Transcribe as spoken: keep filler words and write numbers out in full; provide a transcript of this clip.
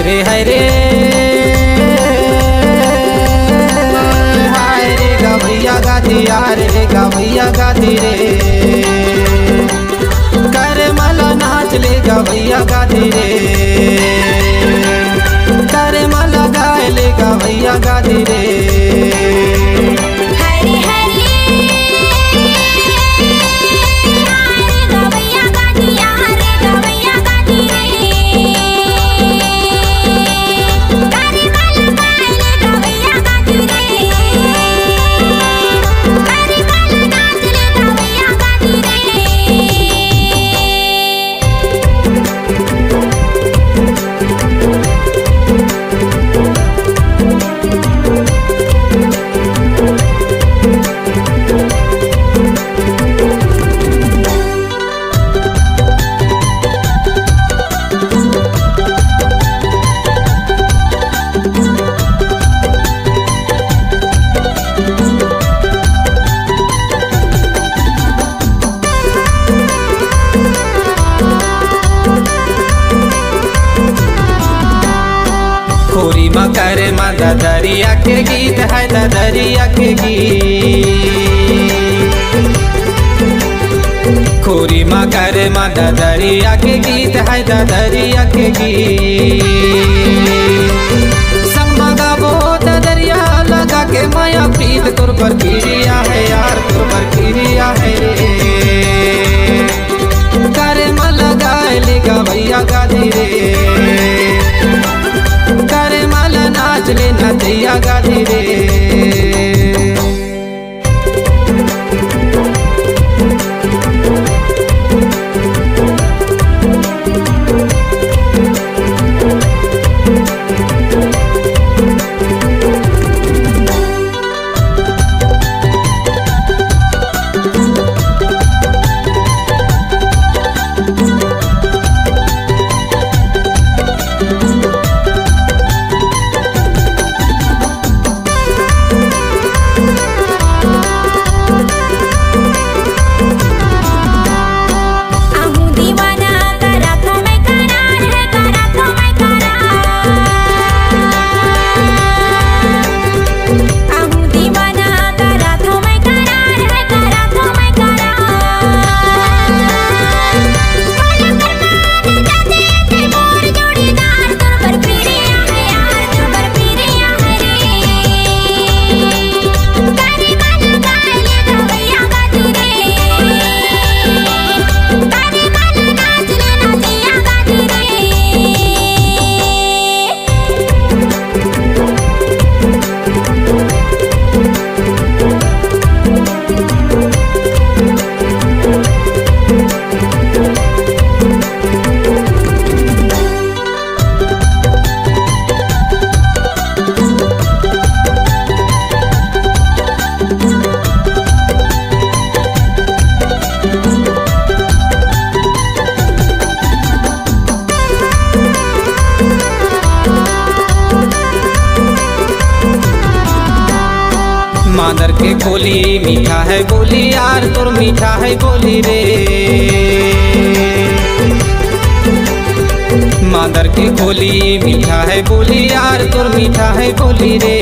हरे हरे, हाय रे गवैया गाती, यार रे गवैया गाती रे। करे मला नाच ले गवैया गाती रे। करे मला गाय ले गवैया गाती रे। हरे हरे, हरे गवैया गाती, हरे गवैया गाती रे। करे मला गाय ले गवैया गाती रे। करे मला नाच ले गवैया गाती रे। खोरी म करे म ददरिया के गीत है, ददरिया के गीत। खोरी म करे म ददरिया के गीत है, ददरिया के गीत। संग म गाबो ददरिया लगा के मया प्रीत, तोर पर किरिया है यार, तोर पर किरिया है रे। करे म लगाए ले गवैया गादी रे। करे मला नाच ले नचैया गादी रे। मांदर के खोली मीठा है बोली यार, तोर मीठा है बोली रे। मांदर के खोली मीठा है बोली यार, तोर मीठा है बोली रे।